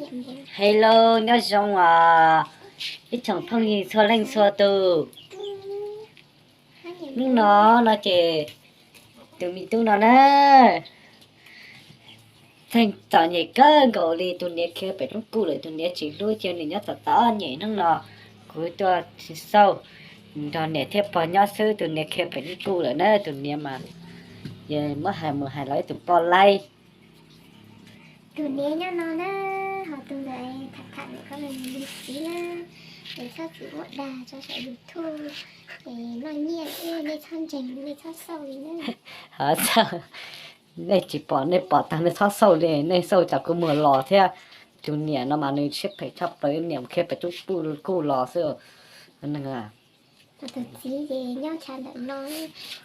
Hello, nyob zoo os ib tsoom phooj ywg txhua leej txhua tus. Hnub no no ces tus me tub no na, txom nyem kawg nkaus li, tus niam khiav pem roob kuj lawm, tus niam tsis hlub, cia nws nyob tom tod nyem. Hnub no kuv tuaj xauj nrog niam thiab pog nyob xwb, tus niam khiav pem roob kuj lawm na, tus niam mas muab hais mus hais los ib tug poj laib. Tus niam nyob no na, ho tus ntawd tham tham ntawm koj li txiv na, es txhob txwm muab dag tso saum YouTube, es noj nyiaj xwb, nej txhob ntseeg, nej txhob xauj li na. Nej tsis pom, nej pom tag nej txhob xauj li, nej xauj cas kuv muag los thiab. Tus niam no mas nws siab phem tshaj plaws, niam khiav pem roob kuj los xwb. Tus txiv ces nyob tshav ntawm no,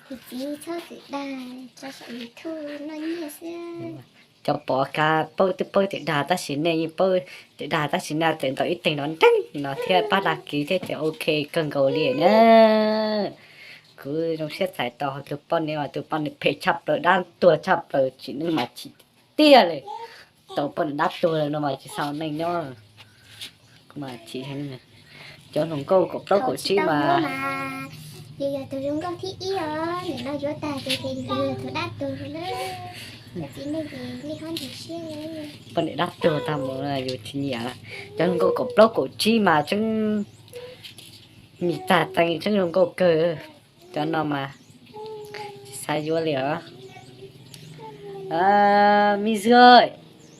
tus txiv txhob txwm dag tso saum YouTube noj nyiaj xwb. Cov pom kav paub twb paub tias dag, tab sis nej yeej paub tias dag, tab sis nej txawm ntaus ib teeg no nreeg no thiab pab dag kiv thiab ces ok kawg nkaus li na. Kuv zoo siab txais tau tus poj niam, tus poj niam phem tshaj plaws, dab tuag tshaj plaws, tsim neej mas chim tiag li. Tau poj niam dab tuag no mas tsis xav ua neej nyob. Kuv mas chim heev. Cov hluas nkauj kaum plaub kaum tsib mas, yus yog tus zoo nkauj thib ib os, nim no yuav tag ces yus yog tus dab tuag na. Cov txiv neej ces nej ho ntxim siab. Poj niam dab tuag tag mus yus tsis nyiam. Cov hluas nkauj kaum plaub kaum tsib mas tseeb, mis tag tees tseeb zoo nkauj kawg. Cov no mas tsis xav yuav li os. Me xwb,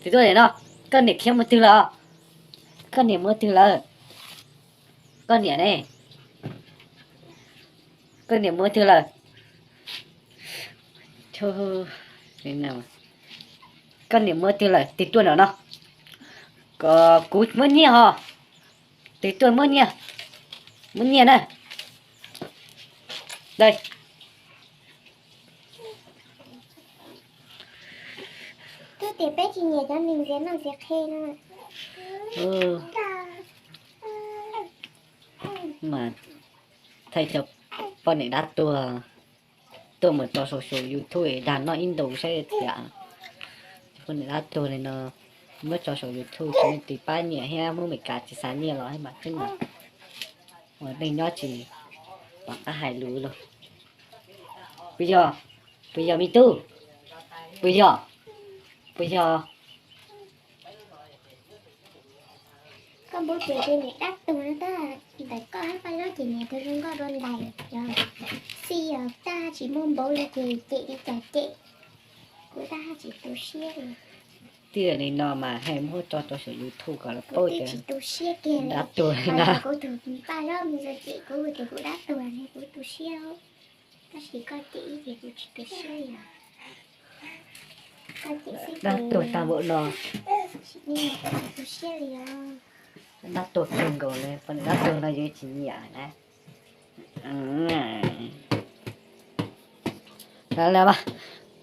twb tuaj no, koj niam khiav mus twg lawm? Koj niam mus twg lawm? Koj niam ne? Koj niam mus twg lawm? Koj niam mus twg lawm? Tig tuaj no no. Kuv muab nyiaj ho. Tig tuaj muab nyiaj. Muab nyiaj na. Twb tias peb tsis nyiam cov neeg ntxias noj ntxias qhe no. Mas thaij cov poj niam dab tuag tuaj mus tso saum YouTube dag noj ib ntus saib thiab. Poj niam dab tuag li no muab tso saum YouTube, tus me tis pab nyiam thiab, Hmoob Meskas tsis xav nyiaj los mas tseeb, ua neej nyob tsis pom qab hais lus los. Puas yog? Puas yog me tub? Puas yog? Puas yog? Koj npau taws ces niam dab tuag no tag, ntawm koj hab Paj Zaub ces niam tus zoo nkauj dua ntais, yog xij yog tag tsis muaj npaum li ces cem li cas cem, kuv tab tsis tu siab li. Twb li no mas hais muab tso rau saum YouTube kom lawv paub tias tsis tu siab kiag li. Dab tuag li na. Kuv tus Paj Zaub mus cem kuv tias kuv dab tuag ne kuv tu siab, tab sis koj cem ib ces kuv tsis tu siab li. Dab tuag tag npaum no. Tu siab li os. Dab tuag kawg nkaus li, poj niam dab tuag no yus tsis nyiam na.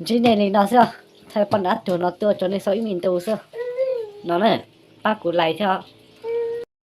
Ntsib nej li no xwb, thaij poj niam dab tuag no tuaj tso nej xauj ib me ntu xwb. No na, pab kuv like thiab.